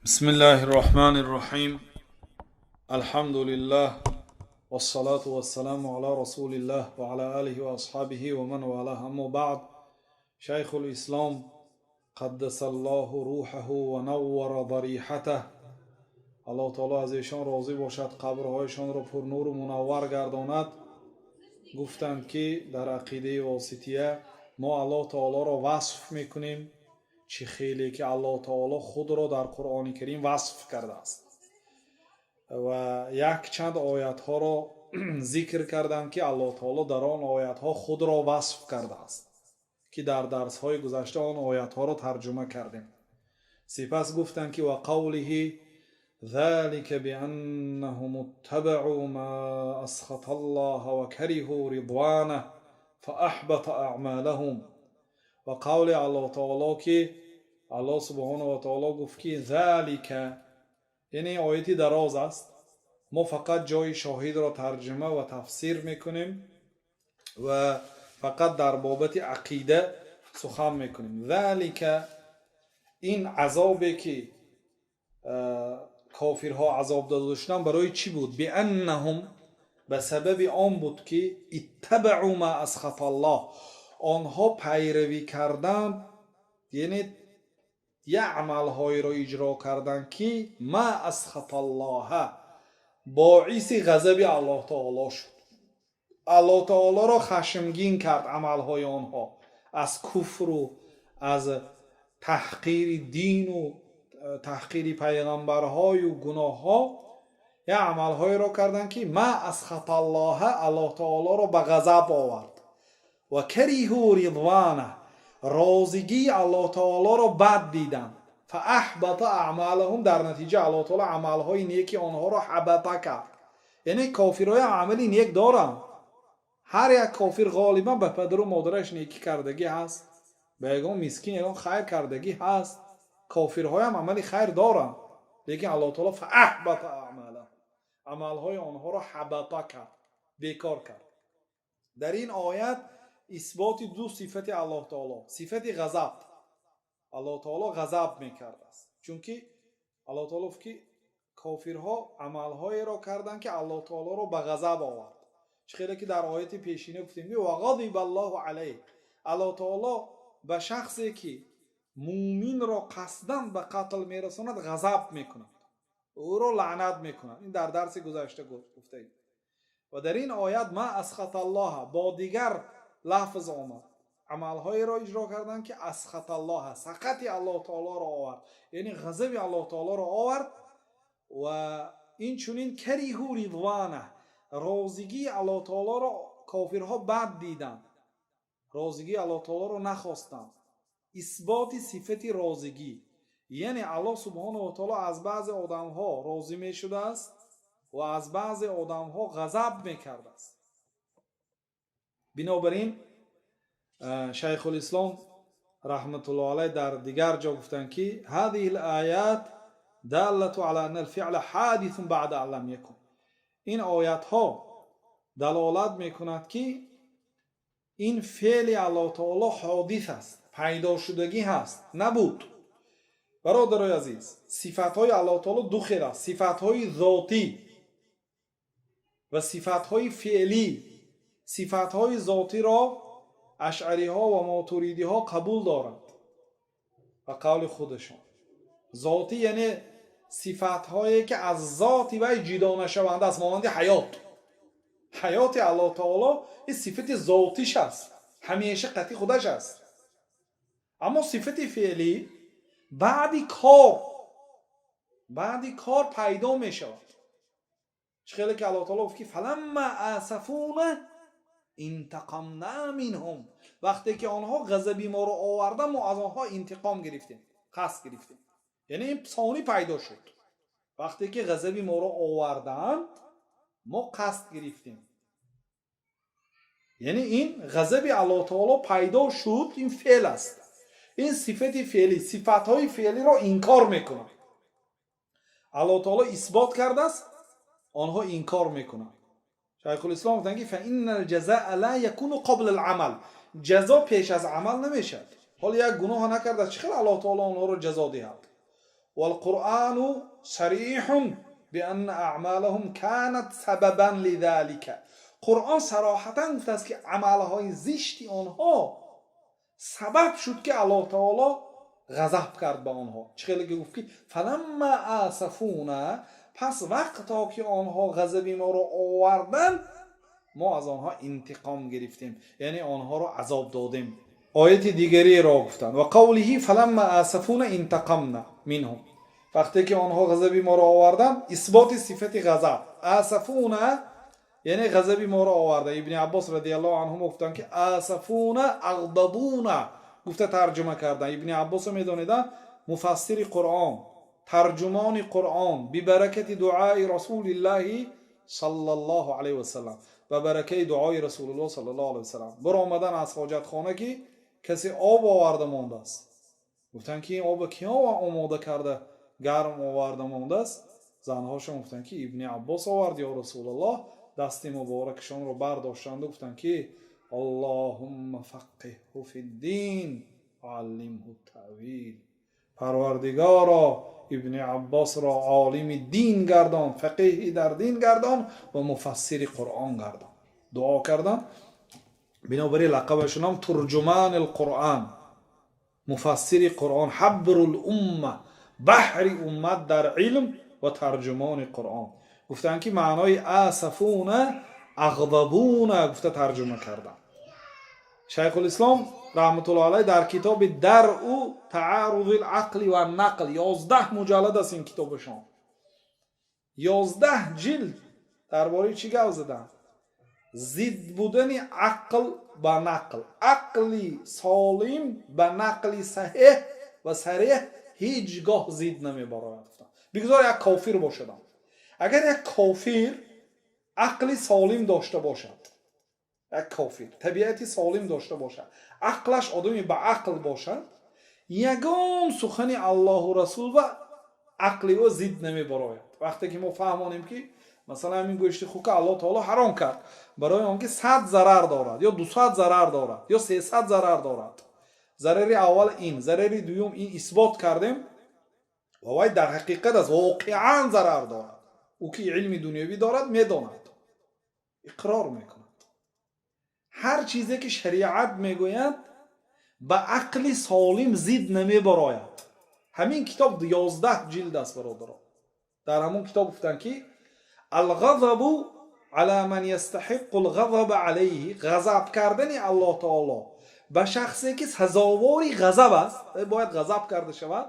بسم الله الرحمن الرحيم، الحمد لله والصلاة والسلام على رسول الله وعلى آله وأصحابه ومن والاه، أما بعد. شيخ الإسلام قدس الله روحه ونور ضريحته، Аллоҳ таоло аз эшон розӣ бошад, қабрҳояшонро пурнуру мунаввар гардонад, гуфтанд, ки дар ақидаи Восития мо Аллоҳ таолоро васф мекунем, чӣ хеле ки Аллоҳ таоло худро дар Қуръони Карим васф кардааст, ва якчанд оятҳоро зикр карданд, ки Аллоҳ таоло дар он оятҳо худро васф кардааст, ки дар дарсҳои гузашта он оятҳоро тарҷума кардем. Сипас гуфтанд, ки وقوله ذلك بأنهم اتبعوا ما أسخط الله وكرهوا رضوانه فأحبط أعمالهم. Ва қавли Аллоҳ таоло, ки Аллоҳ субҳонаҳу ва таоло гуфт, ки ذلك, яъне ояти дароз аст, мо фақат ҷои шоҳидро тарҷума ва тафсир мекунем ва фақат дар бобати ақида сухан мекунем. ذلك, ин азобе, ки кофирҳо азоб дода шуданд, барои чӣ буд? بأنهم, ба сабаби он буд, ки اتبعوا ما أسخط الله, онҳо пайравӣ карданд, яъне як амалҳоеро иҷро карданд, ки ما أسخط الله, боиси ғазаби Аллоҳ таоло шуд, Аллоҳ таолоро хашмгин кард амалҳои онҳо аз куфру аз таҳқири дину таҳқири пайғамбарҳою гуноҳҳо. Як амалҳоеро карданд, ки ما أسخط الله, Аллоҳ таолоро ба ғазаб овард, وكرهوا رضوانه, розигии Аллоҳ таолоро бад диданд, فأحبط أعمالهم, дар натиҷа Аллоҳ таоло амалҳои неки онҳоро ҳабата кард. Яъне кофирҳои амали нек доранд. Ҳар як кофир ғолибан ба падару модараш некӣ кардагӣ ҳаст, ба ягон мискин ягон хайр кардагӣ ҳаст. Кофирҳоям амали хайр доранд, лекин Аллоҳ таоло فأحبط أعمالهم, амалҳои онҳоро ҳабата кард, бекор кард. Дар ин оят исботи ду сифати Аллоҳ таоло: сифати ғазаб, Аллоҳ таоло ғазаб мекардааст, чунки Аллоҳ таоло гуфт, ки кофирҳо амалҳоеро карданд, ки Аллоҳ таолоро ба ғазаб овард. Чӣ хеле ки дар ояти пешина гуфтем, وغضب الله عليه, Аллоҳ таоло ба шахсе, ки мӯминро қасдан ба қатл мерасонад, ғазаб мекунад, ӯро лаънат мекунад. Ин дар дарси гузашта гуфтаем. Ва дар ин оят ما أسخط الله бо дигар лафз омад: амалҳоеро иҷро карданд, ки أسخط الله, сахати Аллоҳ таолоро овард, яъне ғазаби Аллоҳ таолоро овард. Ва инчунин كرهوا رضوانه, розигии Аллоҳ таолоро кофирҳо бад диданд, розигии Аллоҳ таолоро нахостанд. Исботи сифати розигӣ, яъне Аллоҳ субҳонаҳу ва таоло аз баъзе одамҳо розӣ мешудааст ва аз баъзе одамҳо ғазаб мекардааст. Бинобар ин Шайхулислом раҳматуллоҳ алайҳ дар дигар ҷо гуфтанд, ки هذه الآيات دالة على أن الفعل حادث بعد أن لم يكن. Ин оятҳо далолат мекунад, ки ин феъли Аллоҳ таоло ҳодис аст, пайдошудагӣ ҳаст, набуд. Бародарои азиз, сифатҳои Аллоҳ таоло ду хел аст: сифатҳои зотӣ ва сифатҳои феълӣ. Сифатҳои зотиро ашъариҳо ва мотуридиҳо қабул доранд ба қавли худашон. Зотӣ, яъне сифатҳое, ки аз зоти вай ҷудо нашаванда аст, монанди ҳаёт. Ҳаёти Аллоҳ таоло ин сифати зотиш аст, ҳамеша қати худаш аст. Аммо сифати феълӣ баъди кор пайдо мешавад. Чӣ хеле ки Аллоҳ таоло гуфт, ки فلما آسفونا انتقمنا منهم, вақте ки онҳо ғазаби моро овардан, мо аз онҳо интиқом гирифтем, қасд гирифтем. Яъне ин сонӣ пайдо шуд. Вақте ки ғазаби моро оварданд, мо қасд гирифтем, яъне ин ғазаби Аллоҳ таоло пайдо шуд, ин феъл аст, ин сифати феълӣ. Сифатҳои феълиро инкор мекунанд. Аллоҳ таоло исбот кардааст, онҳо инкор мекунанд. Шайхулислом гуфтанд, ки فإن الجزاء لا يكون قبل العمل, ҷазо пеш аз амал намешавад. Ҳоло як гуноҳа накардааст, чӣ хел Аллоҳ таоло онҳоро ҷазо диҳад? والقرآن صريح بأن أعمالهم كانت سببا لذلك. Қуръон сароҳатан гуфтааст, ки амалҳои зишти онҳо сабаб шуд, ки Аллоҳ таоло ғазаб кард ба онҳо. Чӣ хеле ки гуфт, ки فلما آسفونا, пас вақто ки онҳо ғазаби моро оварданд, мо аз онҳо интиқом гирифтем, яъне онҳоро азоб додем. Ояти дигареро гуфтанд: وقوله فلما آسفونا انتقمنا منهم. Вақте ки онҳо ғазаби моро оварданд, исботи сифати ғазаб. آسفونا яъне ғазаби моро оварда. Ибни Аббос رضي الله عنهما гуфтанд, ки آسفونا أغضبونا гуфта тарҷума карданд. Ибни Аббосо медонеда, муфассири Қуръон, тарҷумони Қуръон, ببركة دعاء رسول الله صلى الله عليه وسلم, ба баракаи дуои Расулуллоҳ صلى الله عليه وسلم. Биромадан аз ҳоҷатхона, ки касе об оварда мондааст. Гуфтанд, ки ин обо ки омода карда, гарм оварда мондааст? Занҳошон гуфтанд, ки Ибни Аббос овард, ё Расулуллоҳ. Дасти муборакашонро бардоштанду гуфтанд, ки اللهم فقهه في الدين وعلمه التأويل. Парвардигоро, Ибни Аббосро олими дин гардон, фақеҳи дар дин гардон ва муфассири Қуръон гардон, дуо карданд. Бинобар ин лақабашонам ترجمان القرآن, муфассири Қуръон, حبر الأمة, баҳри уммат дар илм ва тарҷумони Қуръон. Гуфтанд, ки маънои آسفونا أغضبونا гуфта тарҷума карданд. Шайхулислом رحمة الله عليه дар китоби درء تعارض العقل والنقل, 11 муҷаллад аст ин китобашон, 11 ҷилд, дар бораи чӣ гап заданд? Зид будани ақл ба нақл. Ақли солим ба нақли саҳеҳ ва сареҳ ҳеҷ гоҳ зид намебарояд. Бигзор як кофир бошадам. Агар як кофир ақли солим дошта бошад, як кофир табиати солим дошта бошад, ақлаш одами ба ақл бошад, ягон сухани Аллоҳу Расул ва ақли ӯ зид намебарояд. Вақте ки мо фаҳмонем, ки масалан ҳамин гӯшти хука Аллоҳ таоло ҳаром кард барои он ки 100 зарар дорад ё 200 зарар дорад ё 300 зарар дорад, зарари аввал ин, зарари дуюм ин, исбот кардем ва вай дар ҳақиқат аст, воқеан зарар дорад, ӯ ки илми дунявӣ дорад, медонад, иқрор мекунад. Ҳар чизе ки шариат мегӯяд, ба ақли солим зид намебарояд. Ҳамин китоб 11 ҷилд аст, бародаро. Дар ҳамон китоб гуфтанд, ки الغضب على من يستحق الغضب عليه, ғазаб кардани Аллоҳ таоло ба шахсе ки сазовори ғазаб аст, бояд ғазаб карда шавад,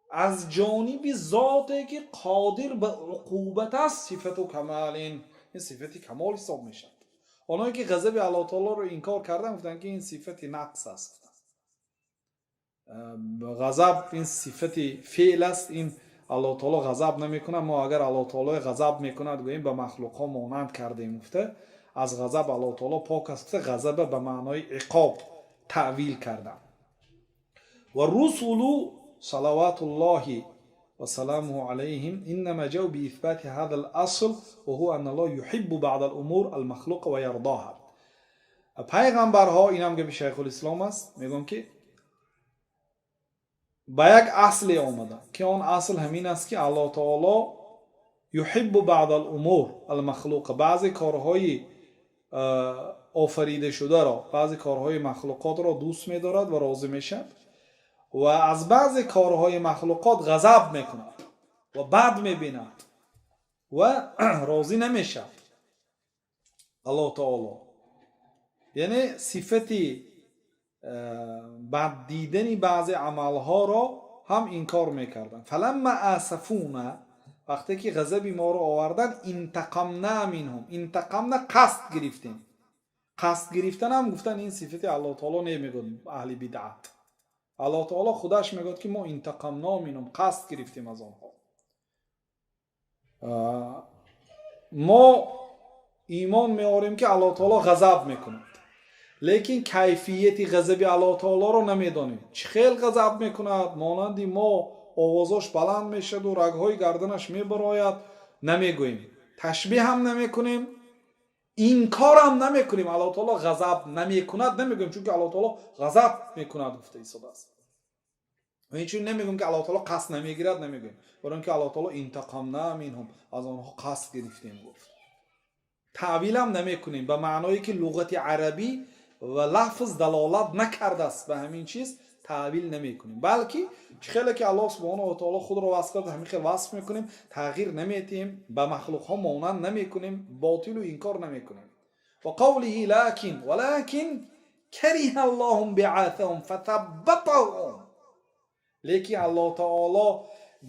аз ҷониби зоте ки қодир ба уқубат аст, صفة كمال, ин сифати камол ҳисоб мешавад. Оное ки ғазаби Аллоҳ таолоро инкор кардан, гуфтанд, ки ин сифати нақс аст, ғазаб ин сифати феъл аст, ин Аллоҳ таоло ғазаб намекунад. Мо агар Аллоҳ таоло ғазаб мекунад гӯем, ба махлуқҳо монанд кардем гуфта, аз ғазаб Аллоҳ таоло пок аст гуфта, ғазаба ба маънои иқоб таъвил кардам. والرسل صلوات الله وسلامه عليهم إنما جاءوا بإثبات هذا الأصل، وهو أن الله يحب بعض الأمور المخلوقة ويرضاها. Пайғамбарҳо, инам гапи Шайхулислом аст, мегӯям, ки ба як асле омада, ки он асл ҳамин аст, ки Аллоҳ таоло يحب بعض الأمور المخلوقة, баъзе корҳои офаридашударо, баъзе корҳои махлуқотро дӯст медорад ва розӣ мешавад ва аз баъзе корҳои махлуқот ғазаб мекунад ва бад мебинад ва розӣ намешавад Аллоҳ таоло. Яъне сифати бад дидани баъзе амалҳоро ҳам инкор мекарданд. فلما آسفونا, вақте ки ғазаби моро оварданд, انتقمنا منهم. انتقمنا, қасд гирифтем. Қасд гирифтанам гуфтан, ин сифати Аллоҳ таоло не, мегӯяд аҳли бидъат. Аллоҳ таоло худаш мегӯяд, ки мо انتقمنا منهم, қасд гирифтем аз онҳо. Мо имон меорем, ки Аллоҳ таоло ғазаб мекунад, лекин кайфияти ғазаби Аллоҳ таолоро намедонем. Чӣ хел ғазаб мекунад? Монанди мо овозош баланд мешаду рагҳои гарданаш мебарояд, намегӯем, ташбеҳ ҳам намекунем, инкорам намекунем. Аллоҳ таоло ғазаб намекунад намегӯем, чунки Аллоҳ таоло ғазаб мекунад гуфта истодааст. Ва инчунин намегӯем, ки Аллоҳ таоло қасд намегирад, намегӯем, барои он ки Аллоҳ таоло интақамна минҳум, аз онҳо қасд гирифтем, гуфт. Таъвилам намекунем ба маъное, ки луғати арабӣ ва лафз далолат накардааст ба ҳамин чиз, таъвил намекунем, балки чӣ хеле ки Аллоҳ субҳонаҳу ва таоло худро васф кард, ҳамин хел васф мекунем, тағйир наметиҳем, ба махлуқҳо монанд намекунем, ботилу инкор намекунем. Ва қавлиҳи лакин валакин кариҳа Аллоҳум биъасаҳум фатаббатаҳум, лекин Аллоҳ таоло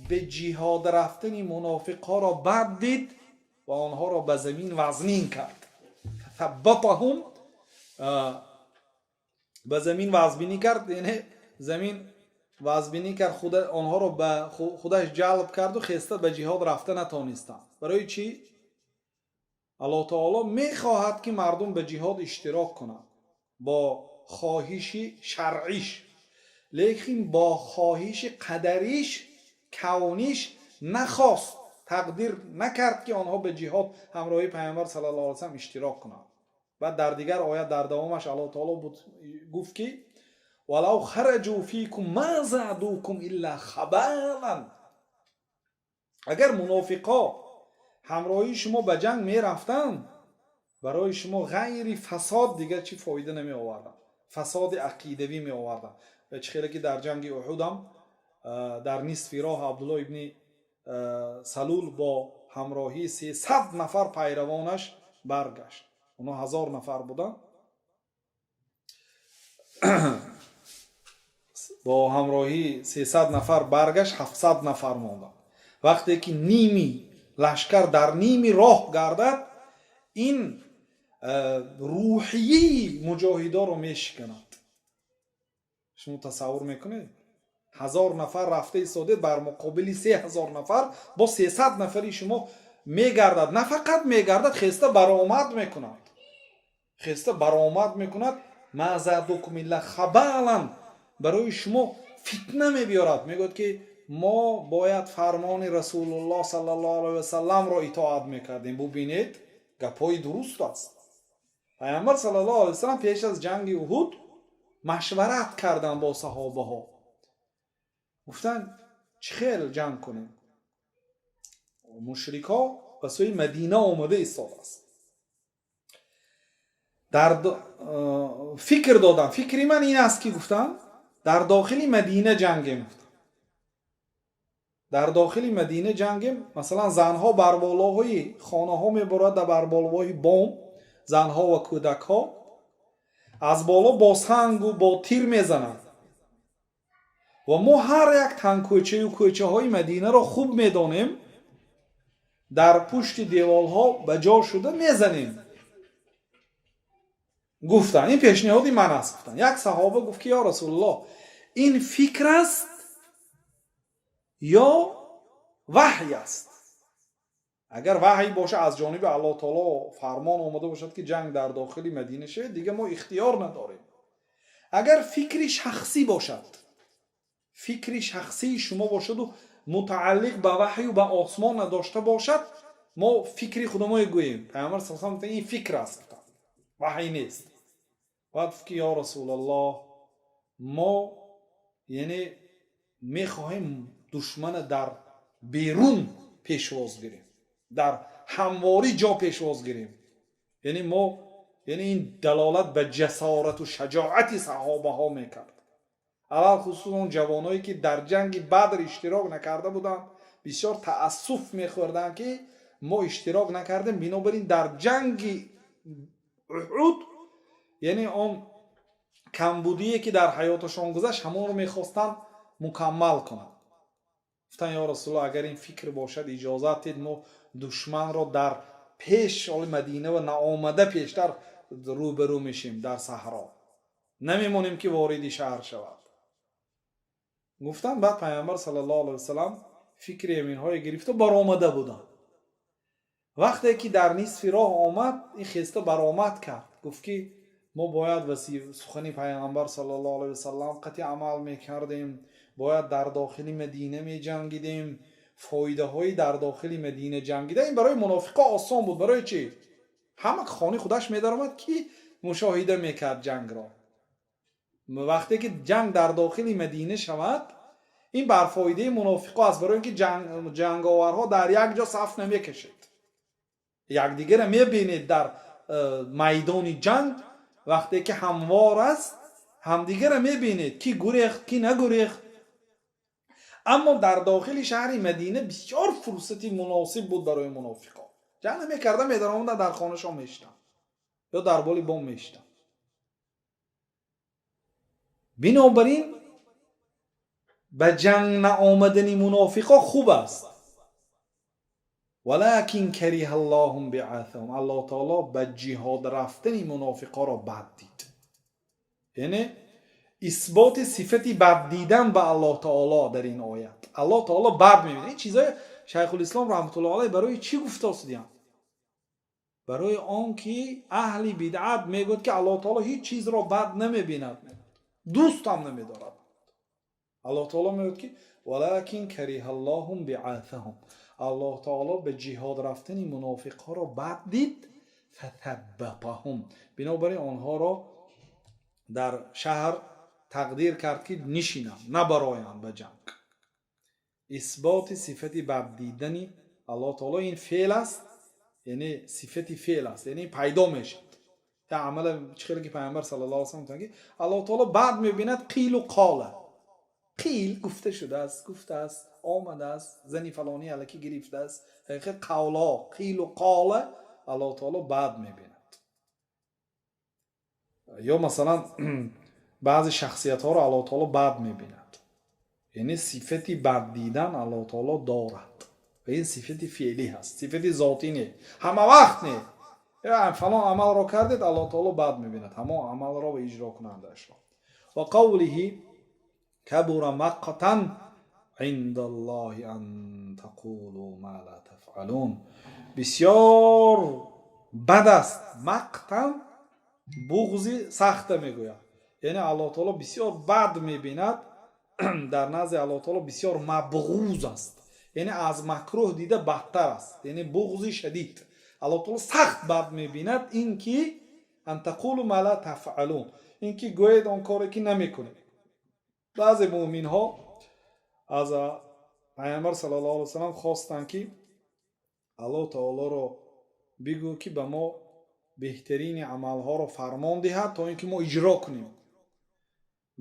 ба ҷиҳод рафтани мунофиқҳоро бад дид ва онҳоро ба замин вазнин кард. Фатаббатаҳум, ба замин вазбинӣ кард, яъне замин вазбинӣ кард, онҳоро ба худаш ҷалб карду хеста ба ҷиҳод рафта натонистанд. Барои чӣ? Аллоҳ таоло мехоҳад, ки мардум ба ҷиҳод иштирок кунанд бо хоҳиши шаръиш, лекин бо хоҳиши қадариш, кавниш нахост, тақдир накард, ки онҳо ба ҷиҳод ҳамроҳи Пайғамбар саллаллоҳу алайҳи васаллам иштирок кунанд. Баъд дар дигар оят, дар давомаш, Аллоҳ таоло гуфт, ки валав хараҷу фикум ма задукум илла хабалан, агар мунофиқо ҳамроҳи шумо ба ҷанг мерафтанд, барои шумо ғайри фасод дигар чӣ фоида намеоварданд, фасоди ақидавӣ меоварданд. Ва чӣ хеле ки дар ҷанги Уҳудам дар нисфи роҳ Абдулло ибни Салул бо ҳамроҳии 300 нафар пайравонаш баргашт, онҳо 1000 нафар буданд, бо ҳамроҳии 300 нафар баргашт, 700 нафар монданд. Вақте ки ними лашкар дар ними роҳ гардад, ин рӯҳияи муҷоҳидоро мешиканад. Шумо тасаввур мекунед, 1000 нафар рафта истодед бар муқобили 3000 нафар, бо 300 нафари шумо мегардад, на фақат мегардад, хеста баромад мекунад, хеста баромад мекунад. Ма задукум илла хабалан, барои шумо фитна мебиёрад. Мегӯяд, ки мо бояд фармони Расулуллоҳ саллаллоҳу алайҳи васалламро итоат мекардем. Бубинед, гапҳои дуруст аст. Пайғамбар саллаллоҳу алайҳи васаллам пеш аз ҷанги Уҳуд машварат карданд бо саҳобаҳо, гуфтанд: чӣ хел ҷанг кунем? Мушрикҳо ба сӯи Мадина омада истодааст. Дар фикр додам, фикри ман ин аст, ки гуфтам, дар дохили Мадина ҷангем, гуфтам, дар дохили Мадина ҷангем. Масалан, занҳо бар болоҳои хонаҳо меборад, бар болоҳои бом, занҳо ва кӯдакҳо аз боло бо сангу бо тир мезананд ва мо ҳар як тангкӯчаю кӯчаҳои Мадинаро хуб медонем, дар пушти деволҳо ба ҷо шуда мезанем, гуфтанд. Ин пешниҳоди ман аст, гуфтанд. Як саҳоба гуфт, ки ё Расулуллоҳ, ин фикр аст ё ваҳй аст? Агар ваҳй боша, аз ҷониби Аллоҳ таоло фармон омада бошад, ки ҷанг дар дохили Мадина шавад, дигар мо ихтиёр надорем. Агар фикри шахсӣ бошад, фикри шахсии шумо бошаду мутааллиқ ба ваҳю ба осмон надошта бошад, мо фикри худамо гӯем. Пайғамбар са ин фикр аст, ваҳй нест. Баъд гуфт, ки ё Расулаллоҳ, мо яъне мехоҳем душмана дар берун пешвоз гирем, дар ҳамворӣ ҷо пешвоз гирем. Яъне мо, яъне ин далолат ба ҷасорату шаҷоати саҳобаҳо мекард, алалхусус он ҷавоное, ки дар ҷанги Бадр иштирок накарда буданд, бисёр таассуф мехӯрданд, ки мо иштирок накардем. Бинобар ин дар ҷанги Уҳуд, яъне он камбудие, ки дар ҳаёташон гузашт, ҳамонро мехостанд мукаммал кунанд. Гуфтанд: ё Расулуллоҳ, агар ин фикр бошад, иҷозат дед, мо душманро дар пеш оли Мадина ва наомада пештар рӯбарӯ мешем, дар саҳро намемонем, ки вориди шаҳр шавад, гуфтанд. Баъд Пайғамбар саллаллоҳу алайҳи васаллам фикри аминҳое гирифта баромада буданд. Вақте ки дар нисфи роҳ омад, ин хеста баромад кард, гуфт, ки мо бояд сухани Пайғамбар саллаллоҳу алайҳи васаллам қатъи амал мекардем, бояд дар дохили Мадина меҷангидем. Фоидаҳои дар дохили Мадина ҷангида ин барои мунофиқо осон буд. Барои чӣ? Ҳама хони худаш медаромад, ки мушоҳида мекард ҷангро? Вақте ки ҷанг дар дохили Мадина шавад. Ин бар фоидаи мунофиқо аст, барои ин ки ҷанговарҳо дар як ҷо саф намекашед, якдигарро мебинед дар майдони ҷанг. Вақте ки ҳамвор аст, ҳамдигарро мебинед, ки гурехт, ки нагурехт. Аммо дар дохили шаҳри Мадина бисёр фурсати муносиб буд барои мунофиқон. Ҷанг намекарда, медаромада, дар хонашон мешитанд ё дар боли бом мешитанд. Бинобар ин ба ҷанг наомадани мунофиқо хуб аст. Валакин кариҳа Аллоҳу биъасаҳум, Аллоҳ таоло ба ҷиҳод рафтани мунофиқоро бад дид. Яъне исботи сифати бад дидан ба Аллоҳ таоло дар ин оят. Аллоҳ таоло бад мебинад. Ин чизҳои Шайхулислом раҳматуллоҳ алайҳ барои чӣ гуфтосидиям? Барои он ки аҳли бидъат мегӯяд, ки Аллоҳ таоло ҳеҷ чизро бад намебинад, дӯст ҳам намедорад. Аллоҳ таоло мегӯяд, ки валакин кариҳа Аллоҳу биъасаҳум, Аллоҳ таоло ба ҷиҳод рафтани мунофиқҳоро бад дид. Фатаббатаҳум, бинобар ин онҳоро дар шаҳр тақдир кард, ки нишинанд, набароянд ба ҷанг. Исботи сифати бад дидани Аллоҳ таоло ин феъл аст, яъне сифати феъл аст, яъне пайдо мешавад. Амала чӣ хеле ки Пайғамбар саллаллоҳу алайҳи васаллам гуфтанд, ки Аллоҳ таоло бад мебинад қилу қола. Қил гуфта шудааст, гуфтааст, омадааст, зани фалонӣ аллакӣ гирифтааст, ҳақиқат қавлҳо, қилу қола Аллоҳ таоло бад мебинад. Ё масалан баъзе шахсиятҳоро Аллоҳ таоло бад мебинад, яъне сифати бад дидан Аллоҳ таоло дорад ва ин сифати феълӣ ҳаст, сифати зотӣ не, ҳама вақт не. Фалон амалро кардед, Аллоҳ таоло бад мебинад ҳамон амалро ва иҷрокунандаашро. Ва қавлиҳи кабура мақтан индаллоҳи ан тақулу ма ла тафъалун. Бисёр бад аст. Мақтан буғзи сахта мегӯяд, яъне Аллоҳ таоло бисёр бад мебинад. Дар назди Аллоҳ таоло бисёр мабғуз аст, яъне аз макрӯҳ дида бадтар аст, яъне буғзи шадид. Аллоҳ таоло сахт бад мебинад ин ки ан тақулу ма ла тафъалун, ин ки гӯед он коре ки намекунед. Баъзе муъминҳо аз Пайғамбар саллаллоҳу алайҳи васаллам хостанд, ки Аллоҳ таолоро бигӯ, ки ба мо беҳтарини амалҳоро фармон диҳад, то ин ки мо иҷро кунем.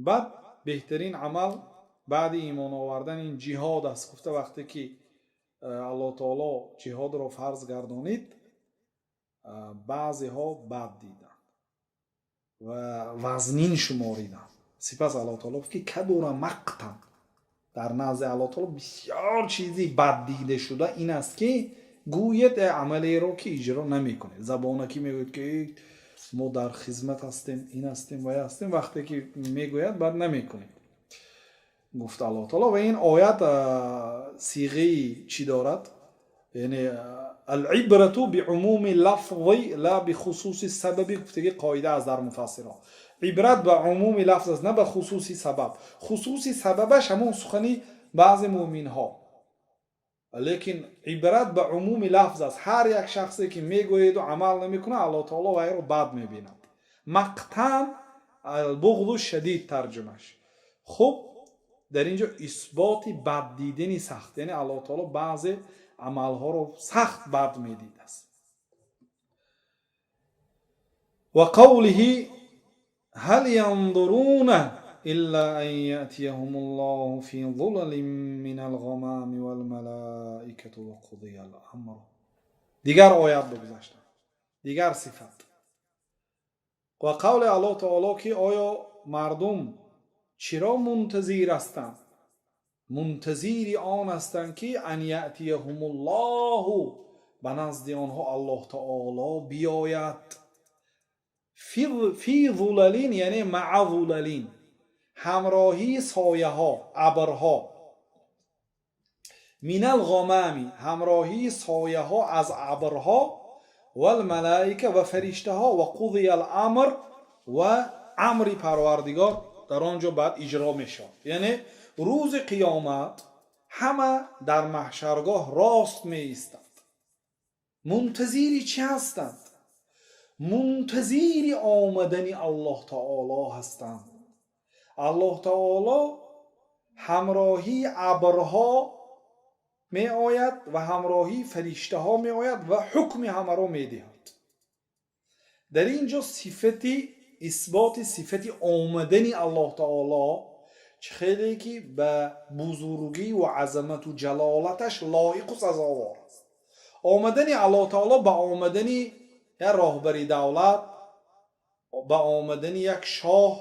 Баъд беҳтарин амал баъди имон овардан ин ҷиҳод аст гуфта, вақте ки Аллоҳ таоло ҷиҳодро фарз гардонид, баъзеҳо бад диданд ва вазнин шумориданд. Сипас Аллоҳ таоло гуфт, ки кабура мақтан, дар назди Аллоҳ таоло бисёр чизи бад дида шуда ин аст, ки гӯед амалеро, ки иҷро намекунед. Забонакӣ мегӯяд, ки мо дар хизмат ҳастем, ин ҳастем, вай ҳастем, вақте ки мегӯяд, баъд намекунед, гуфт Аллоҳ таоло. Ва ин оят сиғаи чӣ дорад? Яъне алибрату биумуми лафзи ла бихусуси сабаби гуфтаги қоида аст дар муфассирон. Ибрат ба умуми лафз аст, на ба хусуси сабаб. Хусуси сабабаш ҳамон сухани баъзе муъминҳо, лекин ибрат ба умуми лафз аст. Ҳар як шахсе ки мегӯеду амал намекунад, Аллоҳ таоло вайро бад мебинад. Мақтан буғзу шадид тарҷумаш. Хуб, дар ин ҷо исботи бад дидани сахт, яъне Аллоҳ таоло баъзе амалҳоро сахт бад медидааст. Ва қавлиҳи ҳал янзуруна илла ан яътияҳум Аллоҳу фи зулалин минал ғамами вал малоикату ва қудиял амр. Дигар оят бигузаштам, дигар сифат. Ва қавли Аллоҳ таоло, ки оё мардум чиро мунтазир ҳастанд? Мунтазири он ҳастанд, ки ан яътияҳумуллоҳу, ба назди онҳо Аллоҳ таоло биёяд. Фи зулалин, яъне маа зулалин, ҳамроҳии сояҳо, абрҳо. Минал ғомами, ҳамроҳии сояҳо аз абрҳо. Валмалоика, ва фариштаҳо. Ва қудиял амр, ва амри Парвардигор дар он ҷо баъд иҷро мешавад. Яъне рӯзи қиёмат ҳама дар маҳшаргоҳ рост меистанд. Мунтазири чӣ ҳастанд? Мунтазири омадани Аллоҳ таоло ҳастанд. Аллоҳ таоло Ҳамроҳии абрҳо меояд ва ҳамроҳии фариштаҳо меояд ва ҳукми ҳамаро медиҳад. Дар ин ҷо сифати исботи сифати омадани Аллоҳ таоло чӣ хеле ки ба бузургӣ ва азамату ҷалолаташ лоиқу сазовор аст. Омадани Аллоҳ таоло ба омадани як роҳбари давлат, ба омадани як шоҳ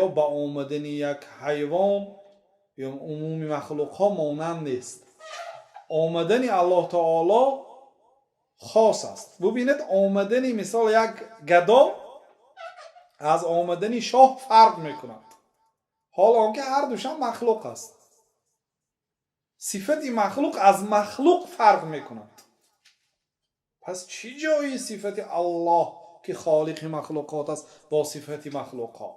ё ба омадани як ҳайвон ё умуми махлуқҳо монанд нест. Омадани Аллоҳ таоло хос аст. Бубинед, омадани мисол як гадо аз омадани шоҳ фарқ мекунад, ҳол он ки ҳар душам махлуқ аст. Сифати махлуқ аз махлуқ фарқ мекунад. Пас чӣ ҷои сифати Аллоҳ, ки холиқи махлуқот аст, бо сифати махлуқҳо?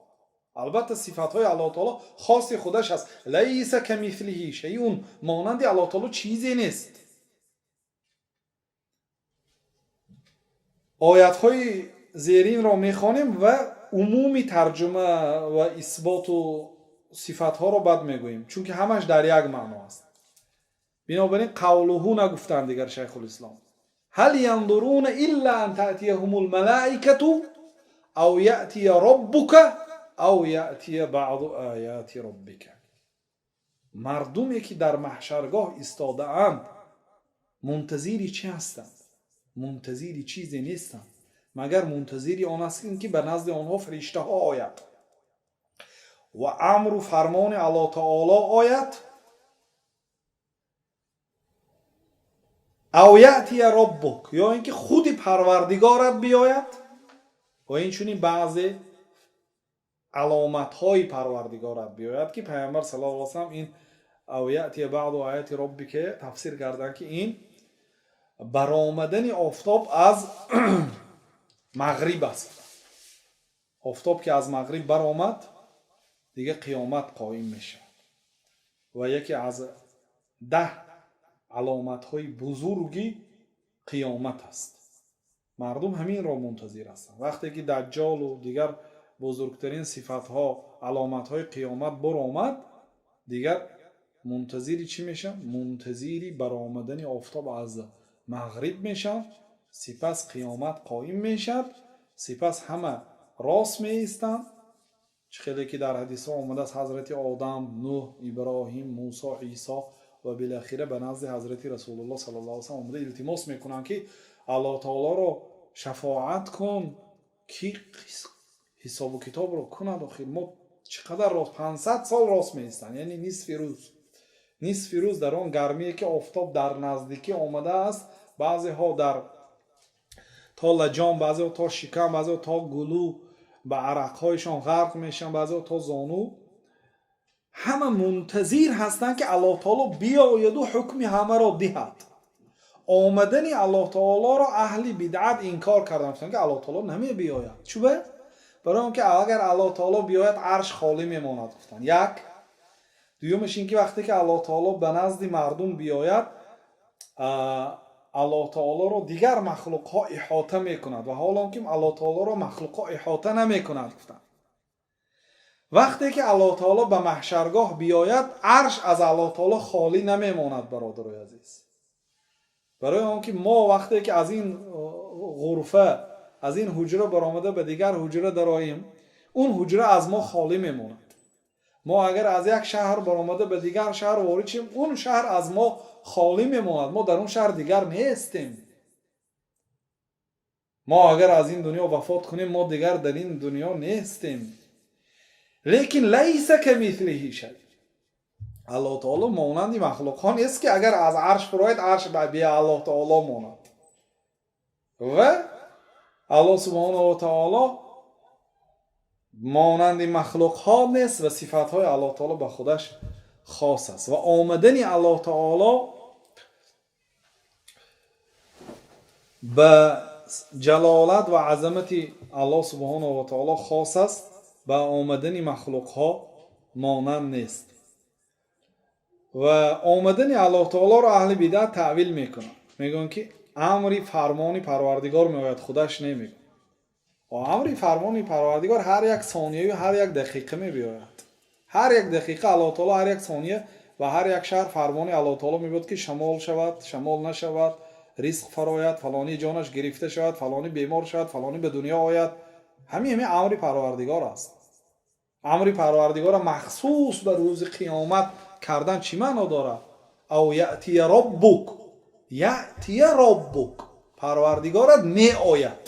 Албатта, сифатҳои Аллоҳ таоло хоси худаш аст. Лайса камислиҳи шайун, монанди Аллоҳ таоло чизе нест. Оятҳои зеринро мехонем ва умуми тарҷума ва исботу сифатҳоро баъд мегӯем, чунки ҳамаш дар як маъно аст. Бинобар ин қавлуҳу нагуфтанд дигар Шайхулислом. Ҳал янзуруна илла ан таътияҳумул малаикату ав яътия роббука ав яътия баъду ояти роббика. Мардуме ки дар маҳшаргоҳ истодаанд, мунтазири чӣ ҳастанд? Мунтазири чизе нестанд, магар мунтазири он ҳастанд, ки ба назди онҳо фариштаҳо ояд ва амру фармони Аллоҳ таоло ояд, ав яътия роббук, ё ин ки худи Парвардигорат биёяд ва инчунин баъзе аломатҳои Парвардигорат биёяд, ки Пайғамбар саллаллоҳу алайҳи васаллам ин ав яътия баъду ояти роббика тафсир карданд, ки ин баромадани офтоб аз мағриб аст. Офтоб ки аз мағриб баромад, дигар қиёмат қоим мешавад ва яке аз 10 аломатҳои бузурги қиёмат аст. Мардум ҳаминро мунтазир ҳастанд. Вақте ки Даҷҷолу дигар бузургтарин сифатҳо, аломатҳои қиёмат баромад, дигар мунтазири чӣ мешаванд? Мунтазири баромадани офтоб аз мағриб мешаванд. Сипас қиёмат қоим мешавад, сипас ҳама рост меистанд. Чӣ хеле ки дар ҳадисҳо омадааст, ҳазрати Одам, Нӯҳ, Иброҳим, Мусо, Исо ва билохира ба назди ҳазрати Расулуллоҳ саллаллоҳу алайҳи васаллам омада илтимос мекунанд, ки Аллоҳ таолоро шафоат кун, ки ҳисобу китобро кунад. Охир мо чӣ қадар рост, 500 сол рост меистанд, яъне нисфи рӯз. Нисфи рӯз дар он гармие ки офтоб дар наздикӣ омадааст, баъзеҳо дар то лаҷом, баъзеҳо то шикам, баъзеҳо то гулӯ ба арақҳояшон ғарқ мешаванд, баъзеҳо то зону. Ҳама мунтазир ҳастанд, ки Аллоҳ таоло биёяду ҳукми ҳамаро диҳад. Омадани Аллоҳ таолоро аҳли бидъат инкор карданд, гуфтанд, ки Аллоҳ таоло намебиёяд. Чӯба? Барои он ки агар Аллоҳ таоло биёяд, арш холӣ мемонад, гуфтанд. Як. Дуюмаш ин ки вақте ки Аллоҳ таоло ба назди мардум биёяд, Аллоҳ таолоро дигар махлуқҳо иҳота мекунад ва ҳол он ки Аллоҳ таолоро махлуқҳо иҳота намекунад, гуфтанд. Вақте ки Аллоҳ таоло ба маҳшаргоҳ биёяд, арш аз Аллоҳ таоло холӣ намемонад, бародарои азиз. Барои он ки мо вақте ки аз ин ғурфа, аз ин ҳуҷра баромада ба дигар ҳуҷра дароем, он ҳуҷра аз мо холӣ мемонад. Мо агар аз як шаҳр баромада ба дигар шаҳр ворид шем, он шаҳр аз мо холӣ мемонад, мо дар он шаҳр дигар нестем. Мо агар аз ин дунё вафот кунем, мо дигар дар ин дунё нестем. Лекин лайса камислиҳи шай, Аллоҳ таоло монанди махлуқҳо нест, ки агар аз арш фурояд, арш бе Аллоҳ таоло монад. Ва Аллоҳ субҳонаҳу ва таоло монанди махлуқҳо нест ва сифатҳои Аллоҳ таоло ба худаш хос аст ва омадани Аллоҳ таоло ба ҷалолат ва азамати Аллоҳ субҳонаҳу ва таоло хос аст, ба омадани махлуқҳо монанд нест. Ва омадани Аллоҳ таолоро аҳли бидъат таъвил мекунанд, мегӯянд, ки амри фармони Парвардигор меояд, худаш намегӯяд. Амри фармони Парвардигор ҳар як сонияю ҳар як дақиқа мебиёяд. Ҳар як дақиқа Аллоҳ таоло, ҳар як сония ва ҳар як шаҳр фармони Аллоҳ таоло мебуд, ки шамол шавад, шамол нашавад, ризқ фарояд, фалонӣ ҷонаш гирифта шавад, фалонӣ бемор шавад, фалонӣ ба дунё ояд. Ҳамин амри Парвардигор аст. Амри Парвардигора махсус ба рӯзи қиёмат кардан чӣ маъно дорад? أو يأتي ربك، يأتي ربك, Парвардигорат меояд.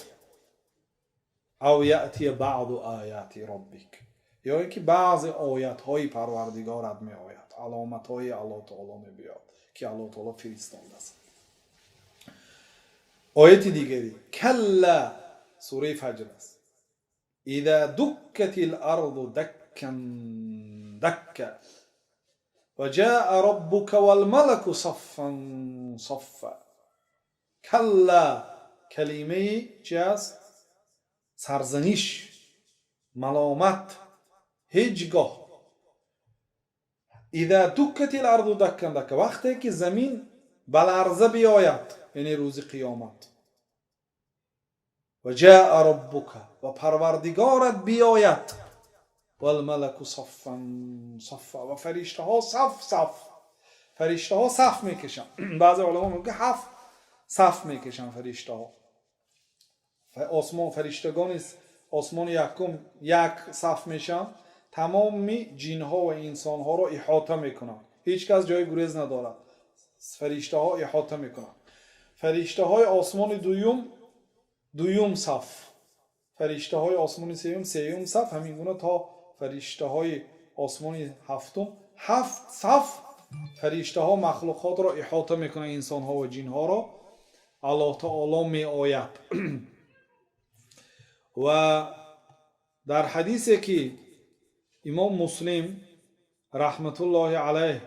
أو يأتي بعض آيات ربك, ё ин ки баъзе оятҳои Парвардигорат меояд, аломатҳои Аллоҳ таоло мебиёд, ки Аллоҳ таоло фиристодааст. Ояти дигари كلا, сураи Фаҷр аст: إذا دكت الأرض دكا دكا وجاء ربك والملك صفا صفا. كلا калимаи чи аст? Сарзаниш, маломат, ҳеҷ гоҳ. إذا دكت الأرض دكا دكا, вақте ки замин ба ларза биёяд, яъне рӯзи қиёмат, وجاء ربك, ва Парвардигорат биёяд, والملك صفا صفا, ва фариштаҳо саф саф, фариштаҳо саф мекашанд. Баъзе уламо мегӯянд, ҳафт саф мекашанд фариштаҳо. Осмон, фариштагони осмони якум як саф мешаванд, тамоми ҷинҳо ва инсонҳоро иҳота мекунанд, ҳеҷ кас ҷои гурез надорад, фариштаҳо иҳота мекунанд. Фариштаҳои осмони дуюм дуюм саф, фариштаҳои осмони сеюм сеюм саф, ҳамин гуна то фариштаҳои осмони ҳафтум. Ҳафт саф фариштаҳо махлуқотро иҳота мекунанд, инсонҳо ва ҷинҳоро. Аллоҳ таоло меояд. Ва дар ҳадисе, ки имом Муслим раҳматуллоҳи алайҳ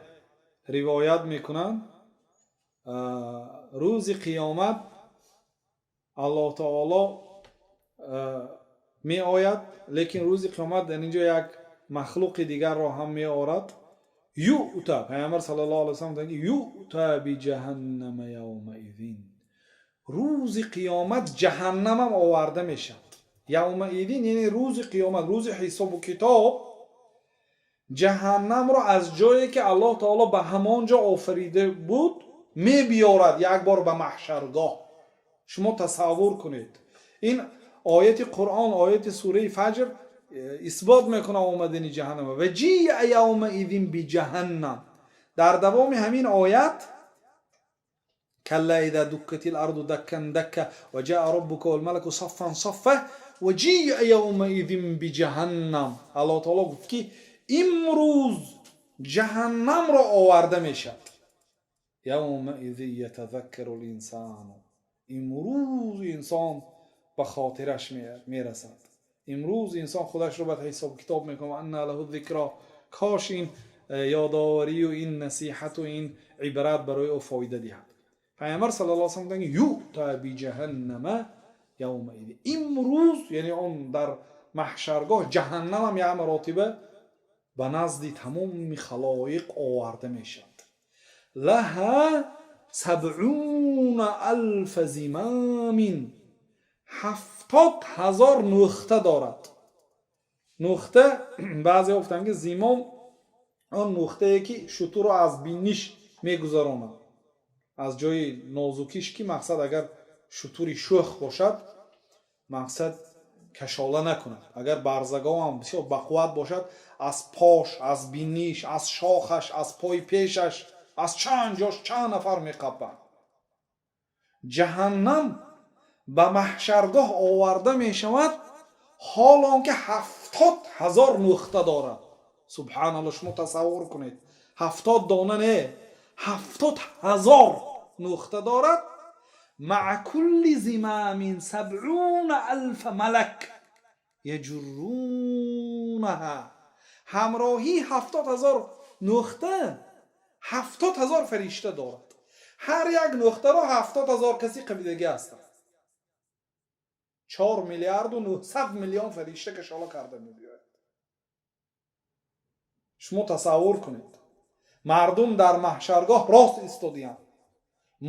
ривоят мекунанд, рӯзи қиёмат Аллоҳ таоло меояд, лекин рӯзи қиёмат дар инҷо як махлуқи дигарро ҳам меорад. يؤتى, Пайғамбар саллаллоҳу алайҳи васаллам гуфтанд: يؤتى بجهنم يومئذ, рӯзи қиёмат ҷаҳаннамам оварда мешавад. يومئذ, яъне рӯзи қиёмат, рӯзи ҳисобу китоб, ҷаҳаннамро аз ҷое, ки Аллоҳ таоло ба ҳамон ҷо офарида буд, мебиёрад як бор ба маҳшаргоҳ. Шумо тасаввур кунед, ин ояти Қуръон, ояти сураи Фаҷр исбот мекунад омадани ҷаҳаннама. وجيء يومئذ بجهنم. Дар давоми ҳамин оят: كلا إذا دكت الأرض دكا دكا وجاء ربك والملك صفا صفا وجيء يومئذ بجهنم. Аллоҳ таоло гуфт, ки имрӯз ҷаҳаннамро оварда мешавад. يومئذ يتذكر الإنسان, имрӯз инсон ба хотираш мерасад, имрӯз инсон худашро ба ҳисобу китоб мекунад. وأنى له الذكرى. Кош ин ёдоварию ин насиҳату ин ибрат барои ӯ фоида диҳад. Пайғамбар саллаллоҳу алайҳи васаллам гуфтанд: يؤتى بجهنم يومئذ, имрӯз, яъне он дар маҳшаргоҳ ҷаҳаннамам як маротиба ба назди тамоми халоиқ оварда мешавад. لها سبعون ألف زمام, 70,000 нухта дорад. Нухта, баъзе гуфтанд, ки زمام он нухтае, ки шутурро аз биниш мегузаронад, аз ҷои нозукиш, ки мақсад, агар шутури шӯх бошад, мақсад, кашола накунад, агар барзаговам бисёр бақувват бошад, аз пош, аз биниш, аз шохаш, аз пои пешаш, аз чанд ҷош чанд нафар меқапанд. Ҷаҳаннам ба маҳшаргоҳ оварда мешавад, ҳол он ки 70,000 нухта дорад. Субҳаналло, шумо тасаввур кунед, 70 дона не, 70,000 нухта дорад. مع كل زمام 70,000 ملك يجرونها, ҳамроҳии 70,000 нухта 70,000 фаришта дорад. Ҳар як нухтаро 70,000 каси қабидагӣ ҳастанд. 4 миллиарду 900 миллион фаришта кашола карда мебиёяд. Шумо тасаввур кунед, мардум дар маҳшаргоҳ рост истодиянд,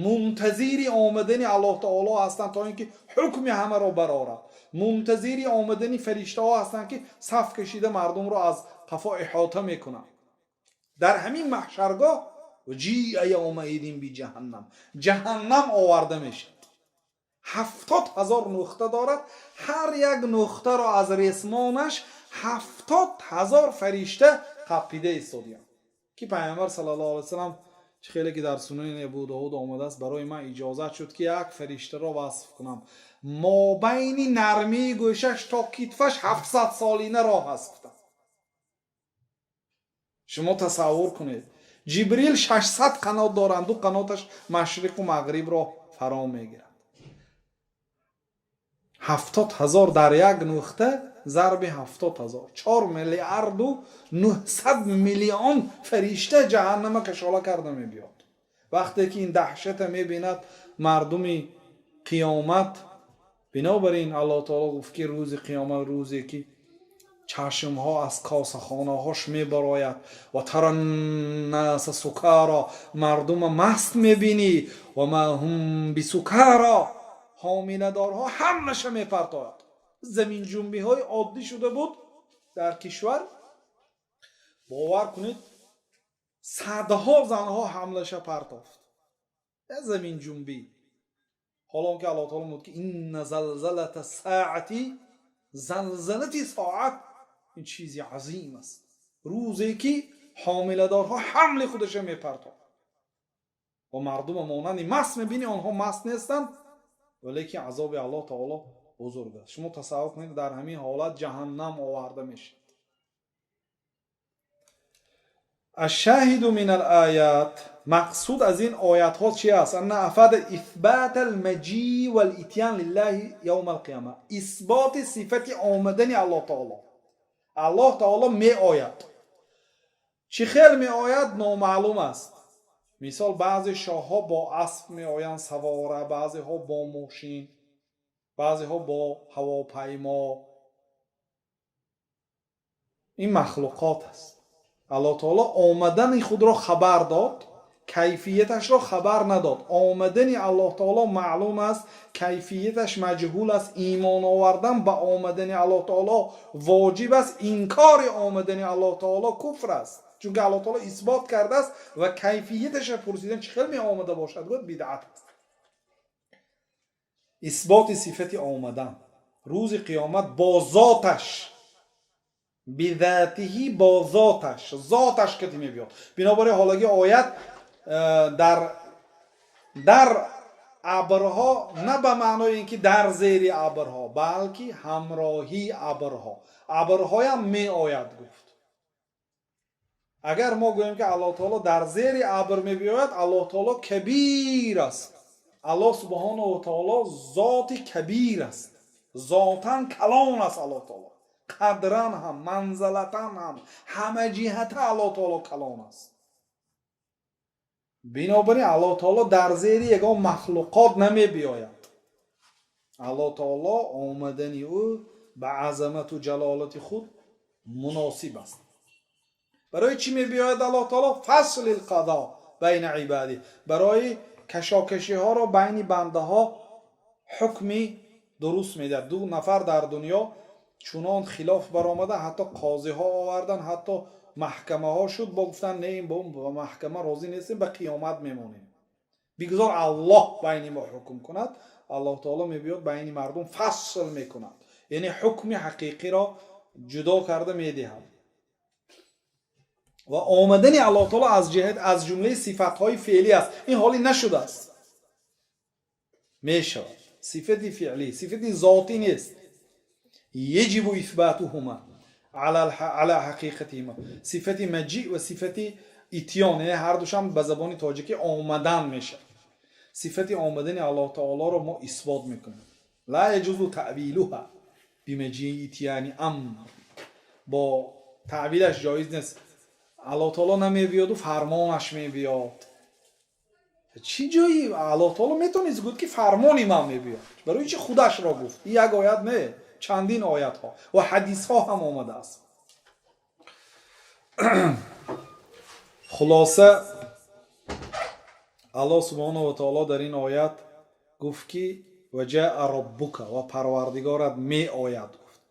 мунтазири омадани Аллоҳ таоло ҳастанд, то ин ки ҳукми ҳамаро барорад, мунтазири омадани фариштаҳо ҳастанд, ки саф кашида мардумро аз қафо иҳота мекунад. Дар ҳамин маҳшаргоҳ ҷиа явмаидин биҷаҳаннам, ҷаҳаннам оварда мешавад. 70,000 нуқта дорад. Ҳар як нуқтаро аз ресмонаш 70,000 фаришта қаппида истодиянд, ки Пайғамбар саллаллоҳу алайҳи васаллам, чӣ хеле ки дар Сунани Абу Довуд омадааст, барои ман иҷозат шуд, ки як фариштаро васф кунам. Мобайни нармии гӯшаш то китфаш 700 солина роҳ аст, гуфтам. Шумо тасаввур кунед, Ҷибрил 600 қанот доранд, ду қаноташ машриқу мағрибро фаро мегирад. 70,000 дар як нуқта, зарби 70,000, 4 миллиарду 900 миллион фаришта ҷаҳаннама кашола карда мебиёд. Вақте ки ин даҳшата мебинад мардуми қиёмат, бинобар ин Аллоҳ таоло гуфт, ки рӯзи қиёмат рӯзе ки чашмҳо аз косахонаҳош мебарояд. Ва тараннаса сукара, мардума маст мебинӣ. Ва ма ҳум бисукара, ҳомиладорҳо ҳамаша мепартояд. Заминҷунбиҳои оддӣ шуда буд дар кишвар, бовар кунед, садҳо занҳо ҳамлаша партофт заминҷунбӣ. Ҳоло он ки Аллоҳ таоло мегӯяд, ки инна залзалата саати, залзалати соат ин чизи азим аст. Рӯзе ки ҳомиладорҳо ҳамли худаша мепартофт ва мардума монанди маст мебинӣ, онҳо маст нестанд, валекин азоби Аллоҳ таоло бузург аст. Шумо тасаввур кунед, дар ҳамин ҳолат ҷаҳаннам оварда мешавад. Ашшаҳиду мин алоят, мақсуд аз ин оятҳо чи аст? Анна афада исбат алмаҷӣ валитян лиллаҳи явма алқияма, исботи сифати омадани Аллоҳ таоло. Аллоҳ таоло меояд. Чӣ хел меояд, номаълум аст. Мисол, баъзе шоҳҳо бо асп меоянд, савора, баъзеҳо бо мошин, баъзеҳо бо ҳавопаймо. Ин махлуқот аст. Аллоҳ таоло омадани худро хабар дод, кайфияташро хабар надод. Омадани Аллоҳ таоло маълум аст, кайфияташ маҷҳул аст. Имон овардан ба омадани Аллоҳ таоло воҷиб аст, инкори омадани Аллоҳ таоло куфр аст, чунки Аллоҳ таоло исбот кардааст ва кайфияташа пурсидан, чӣ хел меомада бошад, гӯяд, бидъат аст. Исботи сифати омадан рӯзи қиёмат бо зоташ, бизатиҳи, бо зоташ, зоташ кати мебиёд. Бинобар ин ҳолаги оят дар абрҳо, на ба маънои ин ки дар зери абрҳо, балки ҳамроҳии абрҳо, абрҳоям меояд, гуфт. Агар мо гӯем, ки Аллоҳ таоло дар зери абр мебиёяд, Аллоҳ таоло кабир аст. Аллоҳ субҳонаҳу ва таоло зоти кабир аст, зотан калон аст. Аллоҳ таоло қадран ҳам, манзалатан ҳам, ҳама ҷиҳата Аллоҳ таоло калон аст. Бинобар ин Аллоҳ таоло дар зери ягон махлуқот намебиёяд. Аллоҳ таоло омадани ӯ ба азамату ҷалолати худ муносиб аст. Барои чӣ мебиёяд Аллоҳ таоло? Фаслил қазо байна ибадӣ, барои кашокашиҳоро байни бандаҳо ҳукми дуруст медиҳад. Ду нафар дар дунё чунон хилоф баромада, ҳатто қозиҳо овардан, ҳатто маҳкамаҳо шуд, бо гуфтан, не, ба маҳкама розӣ нестем, ба қиёмат мемонем, бигзор Аллоҳ байни мо ҳукм кунад. Аллоҳ таоло мебиёд, байни мардум фасл мекунад, яъне ҳукми ҳақиқиро ҷудо карда медиҳад. Ва омадани Аллоҳ таоло аз ҷиҳат аз ҷумлаи сифатҳои феълӣ аст. Ин ҳоле нашудааст, мешавад. Сифати феълӣ, сифати зотӣ нест. Еҷибу исбатуҳума ала ҳақиқатиҳима, сифати маҷӣ ва сифати итён, яъне ҳардушам ба забони тоҷикӣ омадан мешавад. Сифати омадани Аллоҳ таолоро мо исбот мекунем. Ла яҷузу таъвилуҳа бимаҷии итяни амр, бо таъвилаш ҷоиз нест. Аллоҳ таоло намебиёду фармонаш мебиёд. Чӣ ҷои Аллоҳ таоло метавонист гуфт, ки фармони ман мебиёд? Барои чи худашро гуфт? Ин як оят не, чандин оятҳо ва ҳадисҳо ҳам омадааст. Хулоса, Аллоҳ субҳонаҳу ва таоло дар ин оят гуфт, ки ва ҷаа роббука, ва Парвардигорат меояд, гуфт.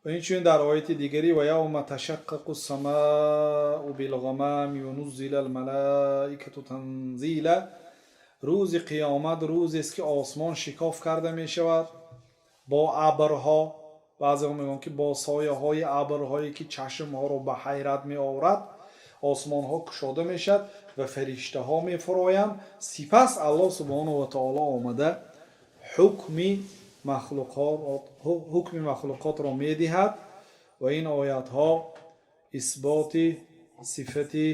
Ва инчунин дар ояти дигари: ва явма ташаққақу ссамаъу билғамами ва нуззила алмалаикату танзила. Рӯзи қиёмат рӯзест, ки осмон шикоф карда мешавад бо абрҳо. Баъзеҳо мегӯянд, ки бо сояҳои абрҳое, ки чашмҳоро ба ҳайрат меоварад, осмонҳо кушода мешавад ва фариштаҳо мефуроянд. Сипас Аллоҳ субҳонаҳу ва таоло омада ҳукми махлуқотро медиҳад. Ва ин оятҳо исботи сифати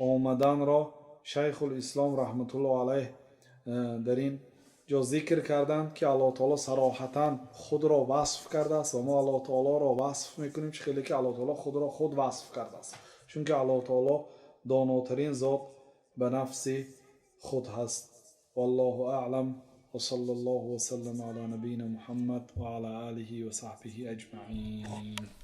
омаданро Шайхулислом раҳматуллоҳ алайҳ дар ин ҷо зикр карданд, ки Аллоҳ таоло сароҳатан худро васф кардааст ва мо Аллоҳ таолоро васф мекунем, чӣ хеле ки Аллоҳ таоло худро худ васф кардааст, чунки Аллоҳ таоло донотарин зот ба нафси худ ҳаст. Валлоҳу аълам, وصلى الله وسلم على نبينا محمد وعلى آله وصحبه أجمعين.